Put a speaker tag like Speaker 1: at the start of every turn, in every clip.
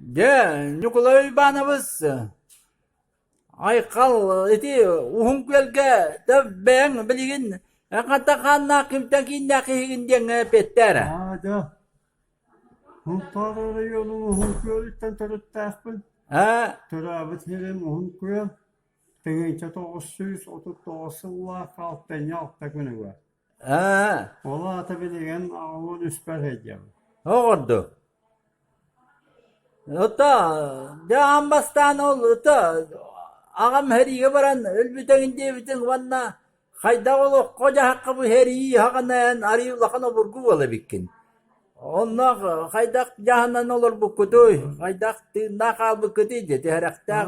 Speaker 1: Дьэ, Ньукулай Уйбаанабыс, айхал ити Уһун Күөлгэ да бэйэҥ билигин хантан хааннаах кимтэн кииннээх киһигин диэҥҥэ эппиэттээ эрэ.
Speaker 2: Аа дьэ, Сунтаар оройуонун Уһун Күөлүттэн төрүттээхпин.
Speaker 1: Аа,
Speaker 2: Төрөөбүт сирим Уһун Күөл, 1939 сыллаах алтынньы алта күнүгэр.
Speaker 1: аа,
Speaker 2: Ол аата билигин 83-пэр сылдьабын.
Speaker 1: оҕорду. Ото, дьэ аан бастаан ол ото аҕам сэриигэ баран өлбүтэҥин диэбитиҥ уонна хайдах олоххо-дьаһахха бу сэрии саҕана эн арыый улахан обургу буола эбиккин. Онно хайдах дьаһанан олорбуккутуй, хайдах тыыннаах хаалбыккытый дии түһэрэхтээх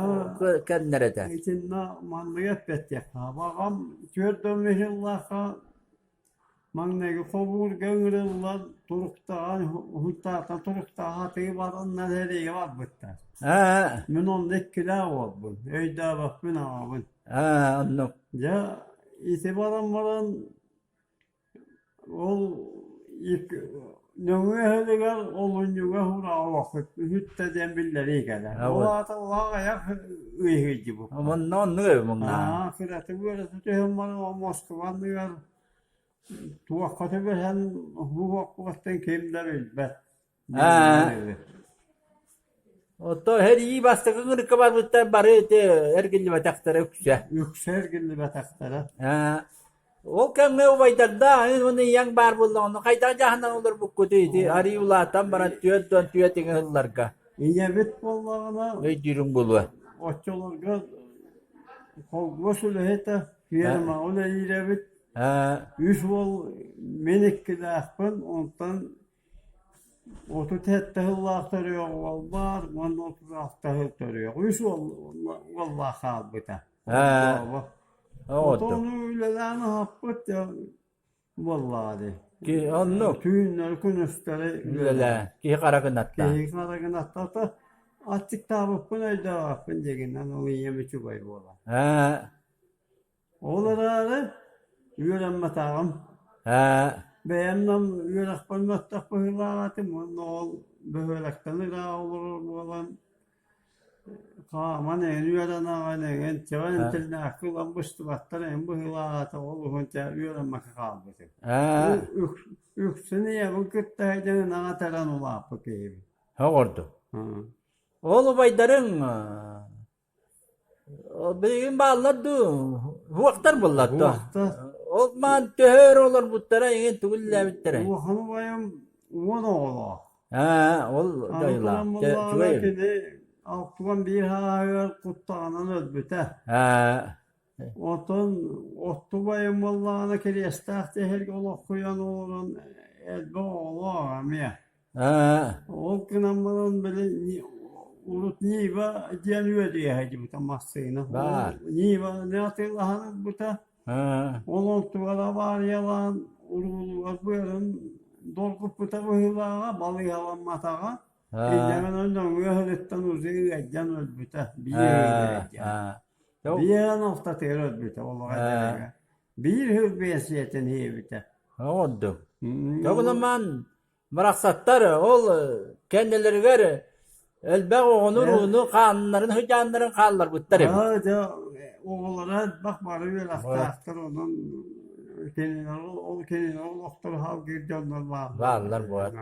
Speaker 1: кэмнэр этэ.
Speaker 2: Итиннэ манныгы эппэттиэххэ. Аҕам 40 сыллаахха Маҥнайгы хомуурга ыҥырыллан туруктаҕа уһуктаатан туруктаах атыы бараннар эрэйгэ барбыттар.
Speaker 1: Аа,
Speaker 2: Мин онно иккилээх уолбун, өйдөөбөппүн аҕабын.
Speaker 1: аа, оннук.
Speaker 2: Дьэ, ити баран баран ол нөҥүө ыһылыгар олунньуга ураҕа үһүттэ диэн биллэрии кэлэр. Ол аата улахан айах ыйыһыйдыбыт.
Speaker 1: Онно оннук эбит муҥнаах.
Speaker 2: Аа, кыратык үөрэтэ түһэн баран ол Москва анныгар туохха түбэһэн уһуохпуттан ким да билбэт.
Speaker 1: Аа. Оттон сэрии бастакы ыҥырыкка барбыттар бары ити эргиллибэтэхтэрэ үксэ.
Speaker 2: Үксэ эргиллибэтэхтэрэ.
Speaker 1: Аа. Ол кэмҥэ убайдардаах уонна ийэҥ баар буоллаҕына хайдах дьаһанан олорбуккутуй ити арыый улаатан баран түөрт уон түөрт иҥэ сылларга?
Speaker 2: Ийэбит буоллаҕына
Speaker 1: Өйдүүрүҥ буолуо.
Speaker 2: Оччолорго холкуос үлэһитэ, фермаҕа үлэлиир эбит.
Speaker 1: Аа.
Speaker 2: Үс уол мин иккилээхпин, онтон 37 сыллаах төрүөх уол баар уонна 36 сыл төрүөх. Үс уол уоллаах хаалбыта.
Speaker 1: Аа.
Speaker 2: Отону үлэлээн аһаппыт буоллаҕа дии.
Speaker 1: Киһи оннук.
Speaker 2: Түүннэри күнүстэри
Speaker 1: үлэлээ. Киһи хара гынаттаа.
Speaker 2: Киһи хара гынаттаата аччыктаабыппын өйдөөбөппүн диэгинэн ол ийэм үчүгэй буолар.
Speaker 1: Аа.
Speaker 2: Ол эрээри үөрэммэтэҕим.
Speaker 1: Аа.
Speaker 2: Бэйэм да үөрэхпин мөлтөх быһыылаах этим уонна ол бөһүөлэктэн ыраах олорор буолан хааман эҥин үөрэнэҕин эҥин чэҕин интэрнээккэ ылан быстыбаттар эҥин быһыылаах этэ ол уһун чэ үөрэммэккэ хаалбытым.
Speaker 1: Аа.
Speaker 2: Үксүн ийэбин кытта сылдьан ынаҕа таран улааппыт киһибин.
Speaker 1: Оҕордум. Ол убайдарыҥ Билигин бааллар дуу, уһуохтар буоллар дуо?
Speaker 2: Уһуохтар.
Speaker 1: Ол маан төһө өр олорбуттара эҥин тугу үлэлээбиттэрэй?
Speaker 2: Улахан убайым 10 оҕолоох.
Speaker 1: Аа, ол
Speaker 2: Аны
Speaker 1: дойдулаах.
Speaker 2: туран
Speaker 1: Чэ,
Speaker 2: буоллаҕына
Speaker 1: үчүгэй эбит.
Speaker 2: кини 61 сааһыгар куттаҕынан өлбүтэ.
Speaker 1: Аа,
Speaker 2: Оттон отту убайым буоллаҕына Кириэстээх тэһэргэ олохсуйан олорон элбэх оҕолоох эмиэ.
Speaker 1: аа,
Speaker 2: Ол гынан баран били урут Нива диэн үөдүйэ сылдьыбыта массыына. Ол
Speaker 1: баар.
Speaker 2: Ниваны атыылаһан ылбыта.
Speaker 1: Аа,
Speaker 2: Ол онтугар абаарыйалаан уруулугар быарын долгуппута быһыылааҕа, балыыһаламматаҕа.
Speaker 1: аа,
Speaker 2: Инньэ гынан нөҥүө сылыттан уже ыалдьан өлбүтэ. Биир
Speaker 1: аа,
Speaker 2: ыалдьан.
Speaker 1: аа.
Speaker 2: Биир алтатыгар өлбүтэ олоҕо
Speaker 1: Аа,
Speaker 2: эдэригэр. Биир сыл биэнсийэтин иһиэбитэ.
Speaker 1: оҕордук. Тогунамаан Барахсаттар ол кэннилэригэр элбэх оҕону-урууну хааннарын сыдьааннарын хаалларбыттар эбит.
Speaker 2: Аа, дьэ, оҕолоро элбэх бары үөрэхтээхтэр, онон кинилэр ол кинилэр олохторо салгыыр дьоннор бааллар.
Speaker 1: Бааллар буолар.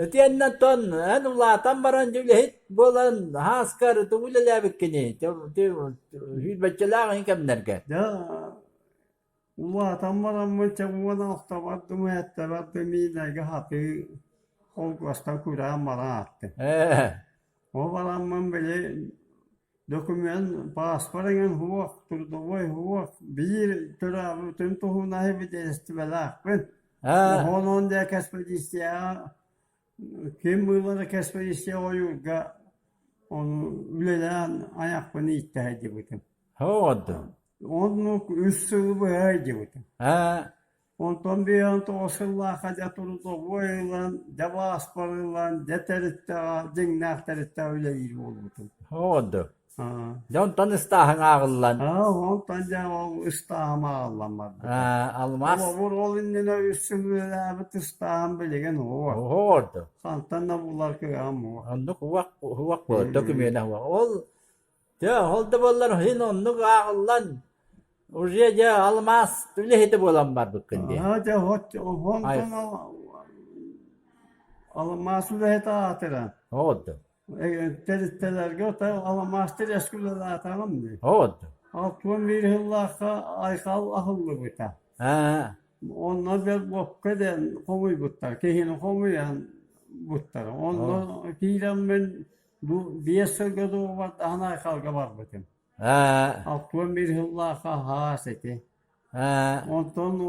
Speaker 1: Итиэннэ оттон эн улаатан баран үлэһит буолан һааскар тугу үлэлээбиккиний? Сүүрбэччэлээх иһин кэмнэргэ.
Speaker 2: Дьэ, Улаатан бараммын чэ уон алтабар да уһээттэрбэр да миинэгэ сатыы холкуостан күрээн баран ааттым.
Speaker 1: Ээ,
Speaker 2: Ол бараммын били документ пааспар эҥин суох, трудовой суох, биир төрөөбүтүм туһунан свидетельстволаахпын.
Speaker 1: аа,
Speaker 2: Онон диэки экспедицияҕа ким быылара экспедиция ойуурга ону үлэлээн айахпын ииттэ сылдьыбытым.
Speaker 1: оҕордум.
Speaker 2: Оннук үс сылы быһа сылдьыбытым.
Speaker 1: Аа,
Speaker 2: Онтон 59 сыллаахха дьэ трудовой ылан, дьэ бааспар ылан, дьэ тэрилтэҕэ, дьиҥнээх тэрилтэҕэ үлэлиир буолбутум.
Speaker 1: оҕордум. Дьэ онтон ыстааһыҥ ааҕыллан.
Speaker 2: Онтон дьэ ол ыстааһым ааҕыллан барбыта.
Speaker 1: Алмаас.
Speaker 2: Холобур, ол иннинэ үс сыл үлэлээбит ыстааһым билигин уһуох.
Speaker 1: Уһуох ордук.
Speaker 2: Хантан да булар кыаҕым уһуох.
Speaker 1: Оннук уһуох уһуох буолар, дөкүмүөнэ уһуох. Ол дьэ ол да буоллар иһин оннук ааҕыллан уже дьэ алмаас үлэһитэ буолан барбыккын дии.
Speaker 2: Дьэ онтон алмаас үлэһитэ аатыран.
Speaker 1: Оҕодду.
Speaker 2: Тэрилтэлэргэ алмаас тэрээски үлэлээтэҕим дии.
Speaker 1: Оҕодду.
Speaker 2: 61 сыллаахха Айхал аһыллыбыта. Онно Белбопка диэн хомуйбуттар, киһини хомуйан буттар. Онно киирэммин 5 сылга дуобардаһан Айхалга барбытым. 61 сыллаахха хаас ити. Онтон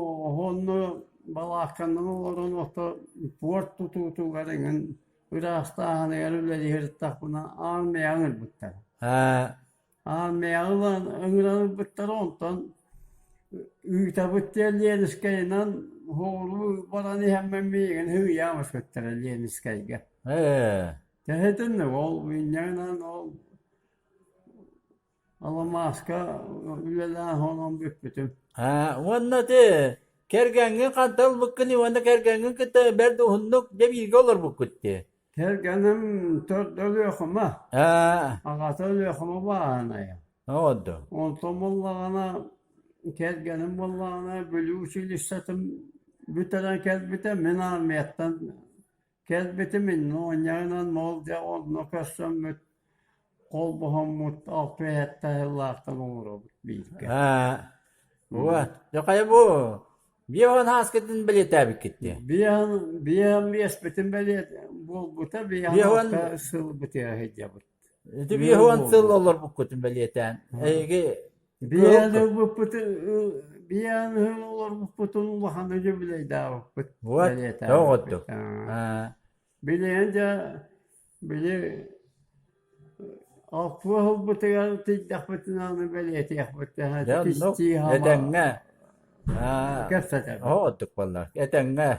Speaker 2: онно балаакканан олорон ото пуорт тутуутугар эҥин ыраастааһыныгар үлэлиһэр ырыттахпына аармыйаҕа ыҥырбыттара. Аармыйаҕа ылан ыҥыран ылбыттара онтон ыытабыт диэн Ленскэйинэн соҕуруу баран иһэммин миигин сыыйаан баспыттара Ленскэйгэ. Төһөтүн ол инньэ ол Аламааска үлэлээн хонон бүппүтүм.
Speaker 1: Уонна ити кэргэҥҥин ханта ылбыккыный уонна кэргэҥҥин кытта бэрт уһуннук дьэ бииргэ олорбуккут дии.
Speaker 2: Кэргэним төрдө Өлүөхүмэ. Аҕата Өлүөхүмэ бааһынайа.
Speaker 1: Оҕодо.
Speaker 2: Онтон буоллаҕына кэргэним буоллаҕына Бүлүү училищетын бүтэрэн кэлбитэ, мин армияттан Кэлбитим иннинэ оонньоонон ол дьэ онно көрсөммүт, холбоһоммут 67 сыллаахтан олоробут бииргэ.
Speaker 1: Уа, дьэ хайа бу 50 ааскытын бэлиэтээбиккит дии.
Speaker 2: Биэһэн биэспитин бэлиэт буолбута, биэһэн алта сыл бытыа сылдьабыт.
Speaker 1: Ити 50 сыл олорбуккутун бэлиэтээн, эһиги
Speaker 2: Биэһэн ылбыппытын биэһэн сыл олорбуппутун улахан үбүлүөйдаабыппыт
Speaker 1: Вот,
Speaker 2: бэлиэтээбиппит. Билигин дьэ били 60 ылбытыгар тиийдэхпитинэ аны бэлиэтиэхпит кистии
Speaker 1: Этэҥҥэ
Speaker 2: кэпсэтэбит.
Speaker 1: Оҕотук буолла. Этэҥҥэ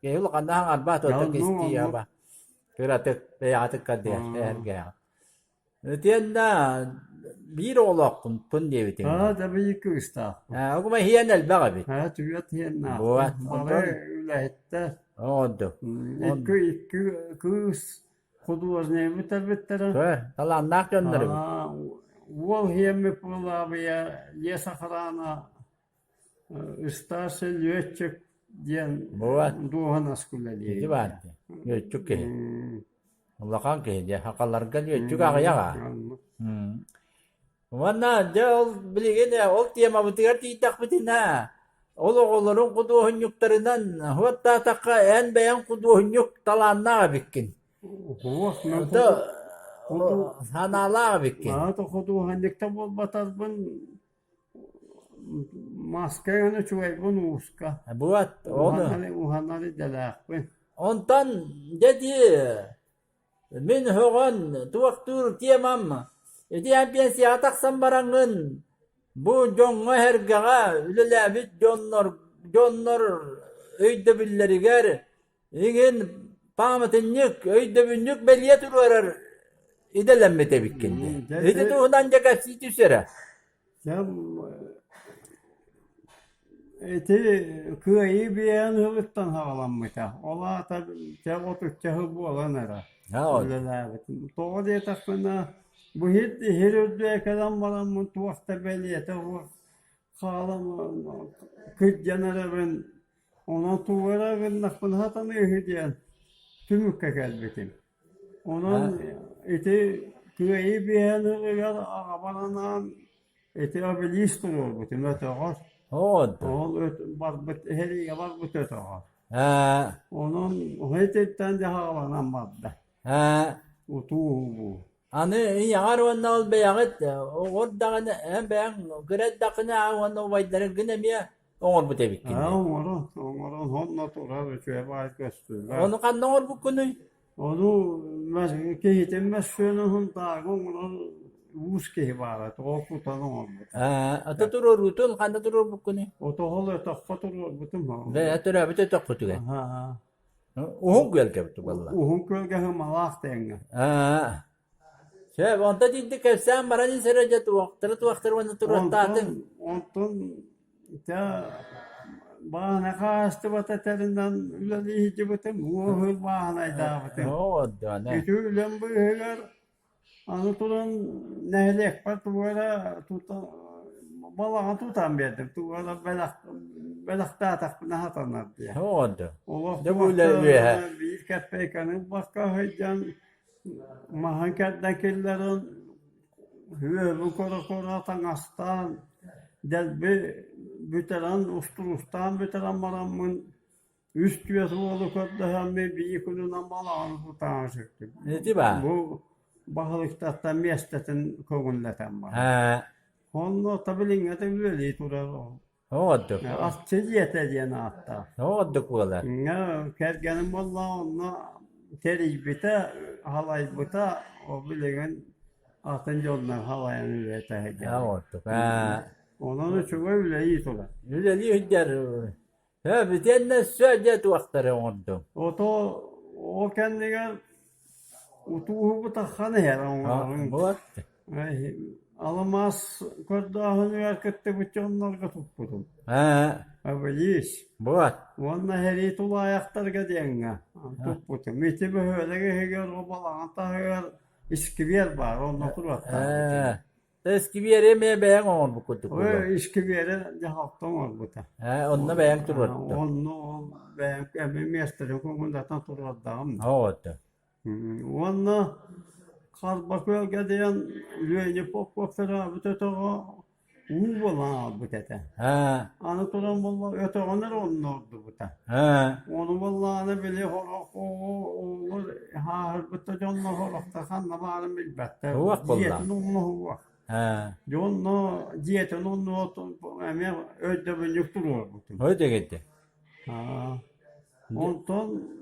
Speaker 1: киһи улаханна хаҥарбаат ото кистии хаба. Кыратык бэйэҕитик кардиа эһэргээҕит. Итиэннэ биир оҕолоохпун диэбитиҥ.
Speaker 2: Аа, да биир кыыстаахпын.
Speaker 1: Ээ, огума иһиэн элбэх эбит.
Speaker 2: Аа, түөрт иһиэннээхпин.
Speaker 1: Буот.
Speaker 2: Бары үлэһиттэр.
Speaker 1: Оҕордук.
Speaker 2: Икки икки кыыс художник бүтэрбиттэрэ.
Speaker 1: Көр, талааннаах дьоннор эбит.
Speaker 2: Аа, уол иһиэммит буолаабыйа лес охрана старший летчик диэн
Speaker 1: Буот.
Speaker 2: дуоһунаска үлэлиир.
Speaker 1: Ити баар дии. Лүөччүк киһи. Улахан киһи дии. Сахаларга лүөччүк аҕыйах аа. Уонна дьэ ол билигин ол темабытыгар тиийдэхпитинэ ол оҕолорун худуоһунньуктарынан уоттаатахха эн бэйэҥ худуоһунньук талааннаах эбиккин. Ото санаалаах эбиккин.
Speaker 2: Аата худуоһунньукта буолбатарбын Маска гына үчүгэйбин ууска.
Speaker 1: Буот, ону.
Speaker 2: Уһанар идэлээхпин.
Speaker 1: Онтон дьэ дии мин өһөҕөн туохтуур темам ити эн пенсияҕа тахсан бараҥҥын бу дьоҥҥо-сэргэҕэ үлэлээбит дьоннор дьоннор өйдөбүллэригэр игин пааматынньык өйдөбүнньүк бэлиэ туруорар идэлэммит эбиккин дии. Ити туһунан дьэ кэпсии түс эрэ.
Speaker 2: Ити Кыайыы биэһин сылыттан саҕаламмыта. Ол аата дьэ отучча сыл буолан эрэ үлэлээбитим. Тоҕо диэтэхпинэ, бу иһит иһир үрдүгэ кэлэн бараммын туох да бэлиэтэ суох хаалан кырдьан эрэбин. Онон тугу эрэ гыннахпына сатаныыһы диэн түмүккэ кэлбитим. Онон ити Кыайыы биэһин сылыгар аҕабар анаан ити обелиск туруорбутум өтөҕөр. Ол барбыт сэриигэ барбыт өтөҕөр. Онон ититтэн дьаһаланан барда. Утуу
Speaker 1: Аны ийэҕэр уонна ол бэйэҕит оҕор даҕаны эн бэйэҥ кыра эрдэххинэ уонна убайдарыгын эмиэ оҥорбут эбиккин
Speaker 2: дии. Оҥорон, оҥорон онно турар үчүгэй баҕайы көстүүлээх.
Speaker 1: Ону ханна оҥорбуккунуй?
Speaker 2: Ону киһитин мөссүөнүн Сунтаарга оҥорор уус киһи баара, тоҕо кутан оҥорбут.
Speaker 1: Ата туруоруутун ханна туруорбуккунуй?
Speaker 2: Отоһол өтөххө туруорбутум.
Speaker 1: Бэйэ төрөөбүт өтөххүтүгэр. Уһун күөлгэ буолла.
Speaker 2: Уһун күөлгэ Һымалаах тэҥҥэ.
Speaker 1: Сөп, онтон итинник кэпсээн баран ис эрэ дьэ туохтары-туохтары уонна туруортаатыҥ?
Speaker 2: Онтон, онтон дьэ бааһынай хаһаайыстыбата тэринэн үлэлии сылдьыбытым, уоһу бааһынайдаабытым. Ити үлэм быыһыгар аны туран нэһилиэкпэр тугу эрэ тута балаҕан тутан биэрдим, тугу эрэ бэлэх бэлэхтээтэхпинэ сатанар диэн. Олох
Speaker 1: Дьэ бу үлэ үөһэ.
Speaker 2: биир кэппиэйкэни ылбакка сылдьан Маһын кэрдэн киллэрэн, үөһү көрө-көрө таҥастаан, дэлби бүтэрэн, устуруустаан бүтэрэн бараммын, үс түөрт уолу көрдөһөммүн биир күнүнэн балаҕаны тутаан сүктүм.
Speaker 1: Ити баар.
Speaker 2: Бу баһылыктартан миэстэтин көҥүллэтэн баран.
Speaker 1: Ээ.
Speaker 2: Онно билиҥҥэ да үлэлии турар ол.
Speaker 1: Оҕордук.
Speaker 2: Асчы дьиэтэ диэн ааттаах.
Speaker 1: Оҕордук буолар.
Speaker 2: Кэргэним буоллаҕа онно тэрийбитэ, халайбыта, ол билигин атын дьоннор халайан үлэлэтэ сылдьаллар.
Speaker 1: Оҕордук. Аа.
Speaker 2: Онон үчүгэй үлэлии турар.
Speaker 1: Үлэлии сылдьар. Ээ, бүтүннэ өссө дьэ туохтары оҥордуҥ?
Speaker 2: Ото ол кэннигэр Утууһу таххан иһэр оҥороруҥ.
Speaker 1: Вот.
Speaker 2: Алмаас көрдөөһүнүгэр кыттыбыт дьоннорго туппутум.
Speaker 1: Аа.
Speaker 2: Обелис.
Speaker 1: Вот.
Speaker 2: Уонна сэрии тулаайахтарга диэҥҥэ туппутум. Ити бөһүөлэк иһигэр ол балаҕан таһыгар искибиэр баар, онно туруортаабытым.
Speaker 1: Искибиэри эмиэ бэйэҥ оҥорбут курдук буолуо.
Speaker 2: Искибиэри дьаһалта оҥорбута.
Speaker 1: Ээ, онно бэйэҥ туруордуҥ.
Speaker 2: Онно ол бэйэм эмиэ миэстэтин көҥүллэтэн туруордаҕым.
Speaker 1: Оҕото.
Speaker 2: Уонна Харбакыалга диэн Леня Попов төрөөбүт өтөҕө уу буолан хаалбыт этэ.
Speaker 1: Аа.
Speaker 2: Аны туран буолла өтөҕүн эрэ онно ордубута.
Speaker 1: Аа.
Speaker 2: Ону буоллаҕына били сорох оҕолор ааһырбыт да дьоннор сорохтор ханна баарын билбэттэр.
Speaker 1: Уох буолла.
Speaker 2: Дьиэтин умнуһуох.
Speaker 1: Аа.
Speaker 2: Дьонно дьиэтин оннуотун эмиэ өйдөбүнньүк туруорбутум.
Speaker 1: Ой дэгэтэ.
Speaker 2: Аа. Онтон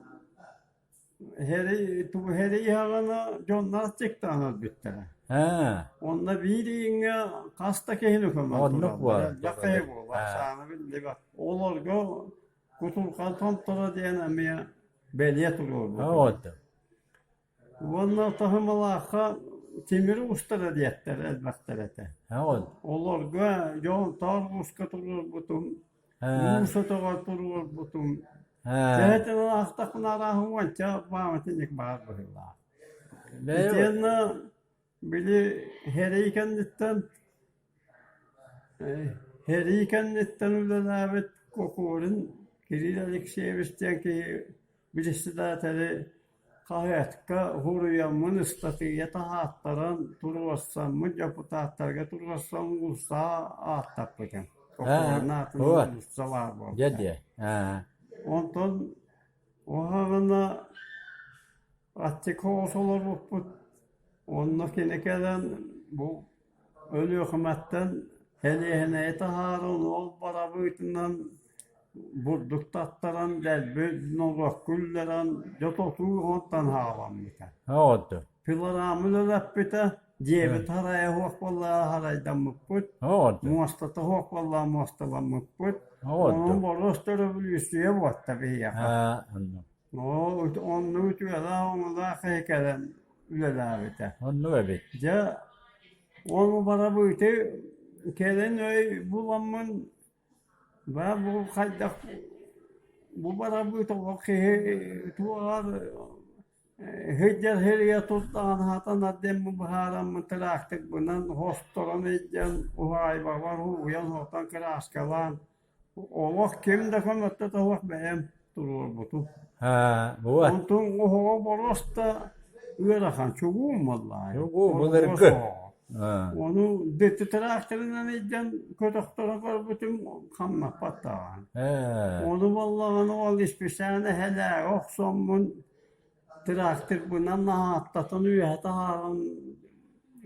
Speaker 2: Һэрий аҕана дьонноох дьыктаан өлбүттэрэ.
Speaker 1: Аа.
Speaker 2: Онно биир ииҥҥэ хас да киһини көмөн
Speaker 1: Оннук
Speaker 2: тураллар.
Speaker 1: буолар.
Speaker 2: Элбэх киһи буолар, ахсаана биллибэт. Олорго Кутурҕан томторо диэн эмиэ бэлиэ туруорбут.
Speaker 1: Оҕото.
Speaker 2: Уонна Таһымалаахха тимир уустара диэттэр элбэхтэр этэ.
Speaker 1: Оҕот.
Speaker 2: Олорго дьон тоор ууска туруорбутум, Уу сотоҕор туруорбутум. Төһөтүн аахтахпына арааһы уонча пааматынньык баар быһыылаах. Итиэннэ били сэрии кэнниттэн сэрии кэнниттэн үлэлээбит Кокорин Кирилл Алексеевич диэн киһи председатели Хаһыакка суруйаммын ыстатыйа таһааттаран туруорсаммын дьокутааттарга туруорсан уулуссаҕа ааттаппытым. Кокорин аатынан уулусса баар буолбута. Онтон уһаҕына аччык соҕус олорбуппут. Онно кини кэлэн бу Өлүөхүмэттэн сэлиэһинэйи таһааран, ол барабыытынан бурдук таттаран, дэлби нолуокка үллэрэн, дьэ тотуу оҥортон хаалламмыта. Пилорамын өлөппүтэ, дьиэбит харайа суох буоллаҕа харайдаммыппыт, муостата суох буоллаҕа муосталаммыппыт. Онон боруос өрөбүлүүссүйэ буолта биһиэхэ. Оо, оннук үтүөлээх-оҥолоох киһи кэлэн үлэлээбитэ.
Speaker 1: Оннук эбит.
Speaker 2: Дьэ, ол барабыыты кэлин өй буламмын, баа бу хайдах бу барабыыт оҕо киһи туоҕар сылдьар сиригэр турдаҕына сатанар диэн бу быһаараммын тыраахтырбынан хосторон илдьэн уһаайбабар угуйан-сотон кырааскалаан Олох ким да көмөттө суох бэйэм туруорбутум.
Speaker 1: Аа, вот.
Speaker 2: Онтон оһоҕо боруоста ыарахан чугуун буоллаҕа.
Speaker 1: Чугуун
Speaker 2: Боруос
Speaker 1: былыргы.
Speaker 2: оһоҕо.
Speaker 1: Аа.
Speaker 2: Ону тыраахтарынан илдьэн көтөхтөрө көрбүтүм хамнаппат даҕаны.
Speaker 1: Ээ.
Speaker 2: Ону буоллаҕына ол исписээнэ эһэлээҕи охсоммун тыраахтырбынан наһааттатан үөһэ таһааран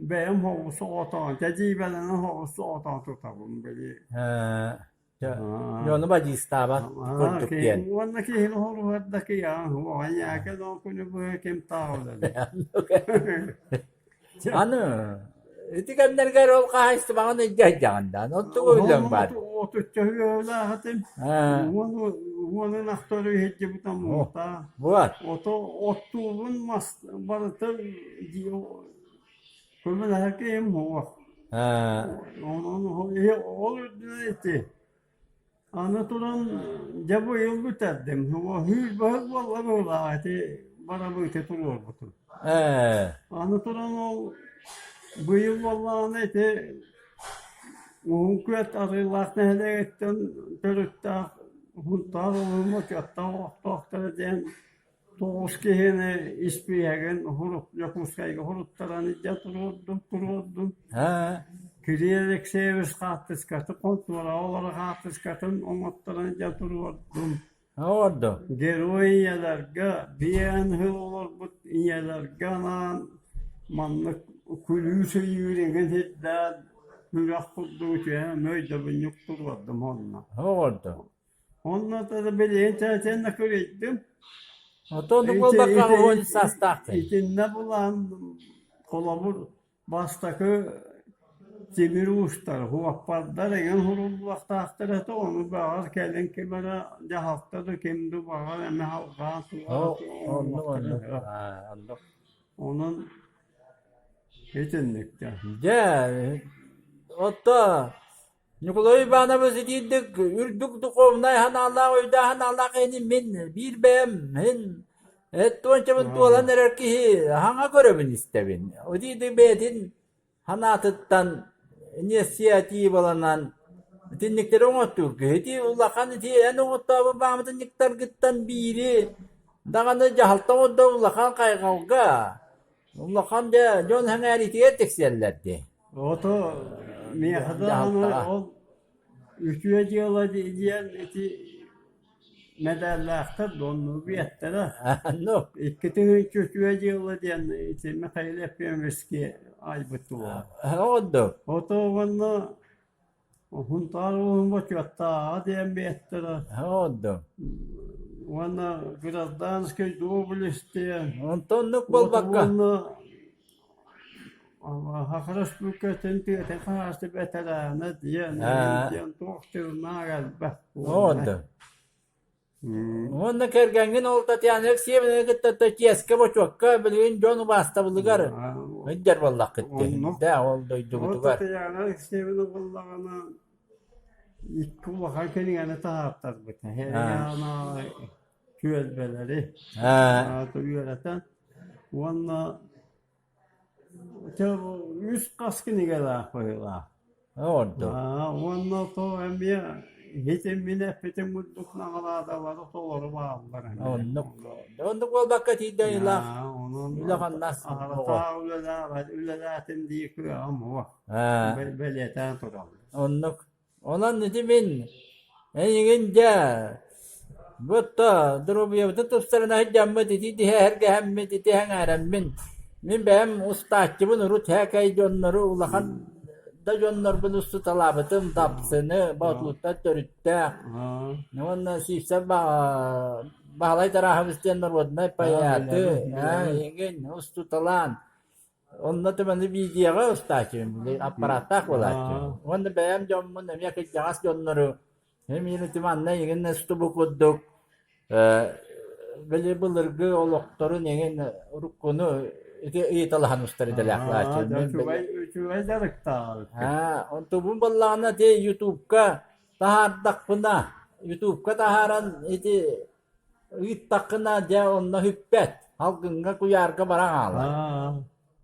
Speaker 2: бэйэм соҕус соҕотоҕун тэдиибэлэнэн соҕус соҕотоҕун тутабын били
Speaker 1: Ээ. Дьону бадьыыстаабат курдук диэн.
Speaker 2: Уонна киһини хоруһар да кыйаан оҕонньаакы доо күнү быһа ким таҕылын.
Speaker 1: Аны ити кэмнэргэр ол хаһаайыстыбаҕын илдьэ сылдьаҕын да, онтугу үлэҥ баар.
Speaker 2: Отучча үөһэлээх этим. Уон ынахтары иһирдьибитим муҥутаа.
Speaker 1: Вот.
Speaker 2: Ото оттуубун мас барыта. Көмөлөһөр киһим суох. Онон ол үрдүнэн ити Аны туран, дьэ быйыл бүтэрдим. Сүүрбэһис буолла быһыылаах ити барабыыты туруорбутум. Аны туран ол быйыл буоллаҕына ити Уһун Күөт Арыылаах нэһилиэгиттэн төрүттээх Һунтаар улууһун бочуоттаах олохтоохторо диэн Тоҕус киһини испииһэгин Дьокуускайга суруттаран илдьэ туруордум, туруордум. Кирилл Алексеевич хаартыскатын, хонтуораҕа олорор хаартыскатын оҥотторон илдьэ туруордум.
Speaker 1: Оҥордум.
Speaker 2: Герой ийэлэргэ, биээн сыл олорбут ийэлэргэ анаан маннык күлүүс өйүүр эҥин сирдээн күрэх курдук үтүө өйдөбүнньүк туруордум онно.
Speaker 1: Оҥордум.
Speaker 2: Онно билигин чээчэннэ кырыйдым.
Speaker 1: Отон буолбакка уон саастаахтын.
Speaker 2: Итиннэ булан холобур бастакы тимир уустар, уоппардар эҥин суруллуохтаахтар этэ, ону баҕар кэлин ким эрэ дьаһалта да ким да баҕар эмэ халҕаан
Speaker 1: Оннук.
Speaker 2: Онон итинниктэр.
Speaker 1: Дьэ, отто Ньукулай Иванович итиирдик үрдүк духовнай санаалаах, өйдөөх санаалаах киһини мин биир бэйэм мин эт уончабын туолан эрэр киһи хаҥа көрөбүн истэбин. Итиирдик бэйэтин санаатыттан инициативаланан итинниктэри оҥоттуур киһи. Ити улахан ити эн оҥоттообут баамытынньыктаргыттан биири даҕаны дьаһалта оҥордо улахан хайҕалга, улахан дьэ дьон сэҥээриитигэр тиксэллэр дии.
Speaker 2: Ото миэхэ даҕаны ол үтүө дьыала диэн ити мэдээллээхтэр доннуу биэттэрэ. Икки тыһыынча үтүө дьыала диэн ити Михаил Ефимовички айбыт туола. Ото уонна Һунтаар улууһун бочуоттааҕа диэн биэттэрэ. Уонна гражданский доблесть диэн.
Speaker 1: Онтон оннук буолбакка.
Speaker 2: Уонна Саха Республикатын тыатын хаһаайыстыба бэтэрээнэ диэн диэн туох тылнаах элбэх
Speaker 1: Оҕонньор. Уонна кэргэҥҥин ол Татьяна Алексеевнаны кытта чиэскэ-бочуокка билигин дьон убаастабылыгар сылдьар буоллаххыт
Speaker 2: Оннук.
Speaker 1: дии ол
Speaker 2: Ол
Speaker 1: дойдубутугар.
Speaker 2: Татьяна Алексеевна буоллаҕына икки улахан кинигэни таһаартарбыта. Түөлбэлэри үөрэтэн уонна Үс хас кинигэлээх быһыылаах.
Speaker 1: Ордук.
Speaker 2: Уонна то эмиэ итиммин эппитим курдук наҕараадалары толору бааллар эмиэ.
Speaker 1: Оннук. Оннук буолбакка тиийдэ айылаах
Speaker 2: Онон
Speaker 1: үлэ-хамнас
Speaker 2: аһара үлэлээбэт үлэлээтим дии кыаҕым суох. Бэлиэтээн турабын.
Speaker 1: Оннук. Онон ити мин эйигин дьэ бутта доруобуйабытын тупсарына сылдьаммыт ити тиһэһэргэһэммит ити сэҥээрэммин мин бэйэм устааччыбын урут һээкэй дьоннору улахан да дьоннорбун устуталаабытым Дапсыны Боотулуттан төрүттээх уонна Сивцев Баһылай Тарааһабыс диэн норуодунай поэты эйигин устуталаан Онно түмэни видеоҕа устааччыбын, били аппарааттаах буолааччыбын. Уонна бэйэм дьоммун эмиэ кырдьаҕас дьоннору эмиэ ити манна эҥин устубу курдук били былыргы олохторун эҥин уруккуну ити ыйыталаһан устар идэлээх буолааччыбын.
Speaker 2: Үчүгэй үчүгэй дьарыктаах.
Speaker 1: Онтубун буоллаҕына ити Ютубка таһаардахпына, Ютубка таһааран ити Ыыттаххына дьэ онно сүппэт, салгыҥҥа куйаарга баран хаалар.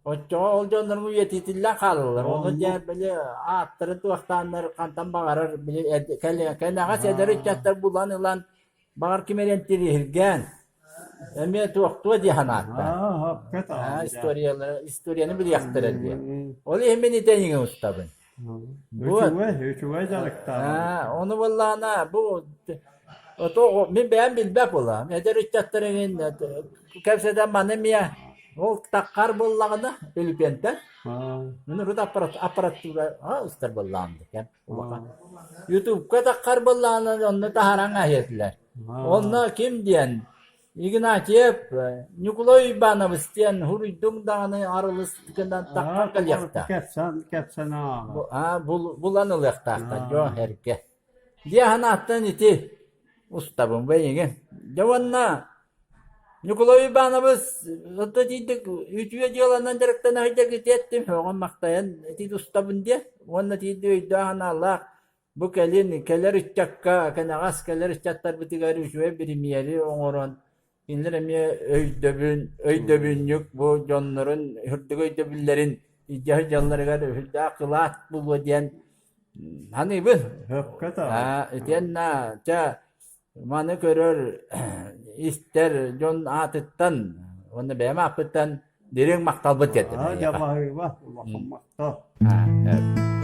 Speaker 1: Оччоҕо ол дьонноруҥ үйэтитиллэн хаалаллар. Ону дьэ били ааттарын туохтааннар хантан баҕарар били кэнэҕэс эдэр ыччаттар булан ылан баҕар ким эрэ интириэһиргээн эмиэ туохтуо дии санааттар. Историяны билиэхтэрэ диэн. Ол иһин мин ити эйигин устабын.
Speaker 2: Үчүгэй, үчүгэй дьарыктаах.
Speaker 1: Ону буоллаҕына бу ото мин бэйэм билбэт буолаҕым. Эдэр ыччаттар эҥин кэпсэтэн маны эмиэ ол таххар буоллаҕына Филиппиэнтэн мин урут аппаратура устар буоллаҕым дикэн улахан. Ютубка таххар буоллаҕына онно таһааран аһыатылар. Онно ким диэн Игнатьев Ньукулай Уйбаанабыс диэн суруйдуҥ даҕаны арылыс гынан таххан кэлиэхтээх.
Speaker 2: Кэпсэн, кэпсэн
Speaker 1: аа булан ылыахтаахтар дьон эргэ. Дии санааттан ити устабын бэйигин. Дьэ уонна Ньукулай Уйбаанабыс отто тиийдик үтүө дьыаланан дьарыктана сылдьар итиэттим һөҕөн-махтайан ити тустабын диэн уонна тиийдик өйдөөх-санаалаах бу кэлин кэлэр ыччакка кэнэҕэс кэлэр ыччаттарбытыгар үчүгэй биримиэри оҥорон кинилэр эмиэ өйдөбүн өйдөбүнньүк бу дьоннорун үрдүк өйдөбүллэрин илдьэ сылдьалларыгар үрдээх кылаат буолуо диэн саныыбын.
Speaker 2: Сөпкө да.
Speaker 1: Итиэннэ чэ Маны көрөр, истэр дьон аатыттан уонна бэйэм ааппыттан дириҥ махталбын тиэрдэбин
Speaker 2: Аа,
Speaker 1: эйиэхэ.
Speaker 2: дьэ баһыыба, улахан махтал.
Speaker 1: Аа, э.